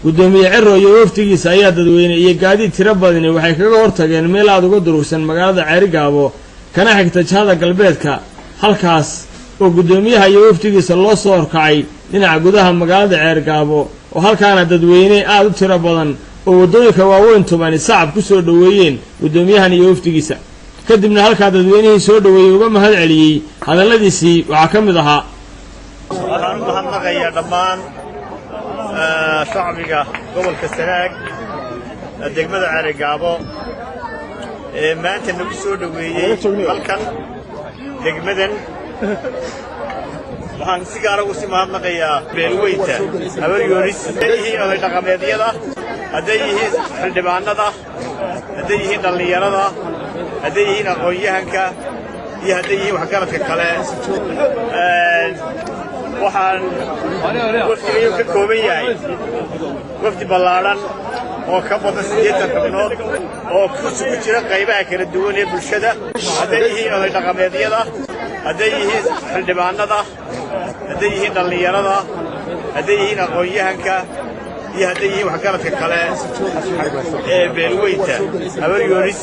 Guddoomiye Ciro iyo wafdigiisa ayaa dadweyne iyo gaadiid tiro badani waxay kaga hortageen meel aada uga durugsan magaalada Ceerigaabo, kana xigta jihada galbeedka, halkaas oo guddoomiyaha iyo wafdigiisa loo soo horkacay dhinaca gudaha magaalada Ceergaabo, oo halkaana dadweyne aada u tiro badan oo waddooyinka waaweyn tubani sacab ku soo dhoweeyeen guddoomiyahan iyo wafdigiisa. Kadibna halkaa dadweynihii soo dhoweeyey uga mahad celiyey. Hadalladiisii waxaa ka mid ahaa: Waxaan u mahadnaqayaa dhammaan shacbiga gobolka Sanaag, degmada Ceerigaabo, ee maanta nagu soo dhoweeyey halkan degmadan. Waxaan si gaara ugu sii mahadnaqayaa beelweynta Habar Yoonis, hadday yihiin oday dhaqameedyada, hadday yihiin xildhibaanada, hadday yihiin dhallinyarada, hadday yihiin aqoon-yahanka iyo hadday yihiin waxgaradka kale. Waxaan wafdigayuu ka kooban yahay wafdi ballaadhan oo ka badan 80 xubnood oo isugu jira qaybaha kala duwan ee bulshada, hadday yihiin oday dhaqameedyada, hadday yihiin xildhibaanada, hadday yihiin dhallinyarada, hadday yihiin aqoon-yahanka iyo hadday yihiin waxgaradka kale ee beelweynta Habar Yoonis.